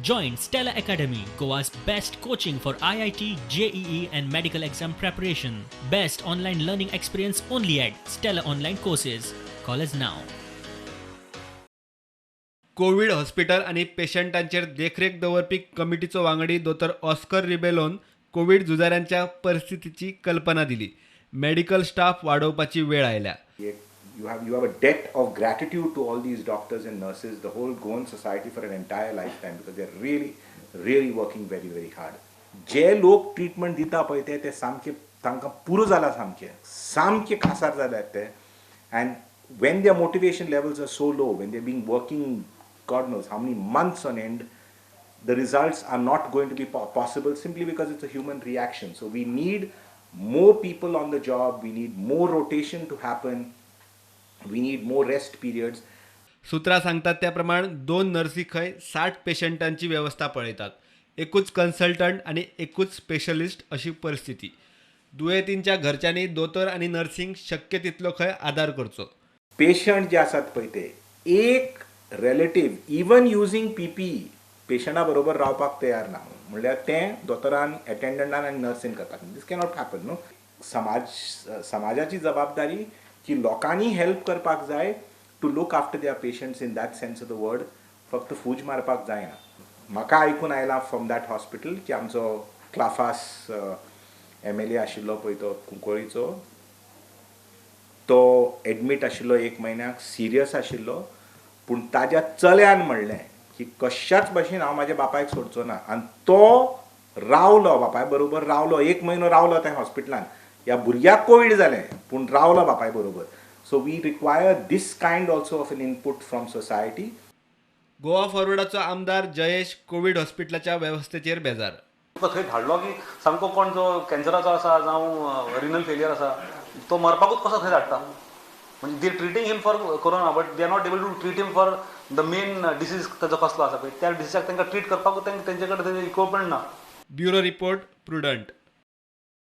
Join Stella Academy, Goa's best coaching for IIT, JEE, and medical exam preparation. Best online learning experience only at Stella Online Courses. Call us now. Covid hospital आनी पेशंटांचेर देखरेख दवरपी कमिटीचो वांगडी दोतोर Oscar रिबेलोन Covid झुजाऱ्यांच्या परिस्थितीची कल्पना दिली. Medical staff वाडोवपाची वेळ आयल्या. You have a debt of gratitude to all these doctors and nurses, the whole Goan society for an entire lifetime, because they're really, really working very, very hard. जे लोक treatment दिता पळय ते ते सामके तांकां पुरो जाला, सामके सामके कासार जाल्यात ते. And when their motivation levels are so low, when they been working God knows how many months on end, the results are not going to be possible simply because it's a human reaction. So we need more people on the job, we need more rotation to happen, we need more rest periods. सुत्रां सांगतात त्या प्रमाण दोन नर्सी खंय 60 पेशंटांची वेवस्था पळयतात. एकूच consultant आनी एकूच स्पेशलिस्ट अशी परिस्थिती. दुयेंतींच्या घरच्यांनी दोतोर आनी नर्सींक शक्य तितलो खंय आदार करचो. पेशंट जे आसात पळय ते एक रिलेटीव इवन युजींग पीपीई पेशंटा बरोबर रावपाक तयार ना. म्हणल्यार तें दोतोरान, एटेंडंटान आनी नर्सीन करपाक. दीस कॅनॉट हॅपन न्हू. समाजाची जबाबदारी की लोकांनी हेल्प करपाक जाय to look after their patients in that sense of the word. फक्त फूज मारपाक जायना. म्हाका आयकून आयलां फ्रॉम that hospital की आमचो क्लाफास एमएलए आशिल्लो पळय तो कुंकळीचो, तो एडमीट आशिल्लो एक म्हयन्याक, सिरियस आशिल्लो. पूण ताज्या चल्यान म्हणलें की कश्याच भशेन हांव म्हाज्या बापायक सोडचो ना. आनी तो रावलो, बापाय बरोबर रावलो, एक म्हयनो रावलो त्या हॉस्पिटलान. ह्या भुरग्याक कोवीड जालें पूण रावलो बापाय बरोबर. So we require this kind also of an input from society. Goa फॉरवर्डाचो आमदार जयेश कोवीड हॉस्पिटलाच्या वेवस्थेचेर बेजार. तुका थंय धाडलो की सामको कोण जो कॅन्सराचो आसा जावं रिनल फेलियर आसा, तो मरपाकूच कसो थंय धाडटा? म्हणजे they treating him for corona, but they are not able to treat him for the main disease. ताजो कसलो आसा पळय, त्या डिसीजाक तांकां ट्रीट करपाकूच तेंचे कडेन इक्विपमेंट ना. Bureau report, prudent.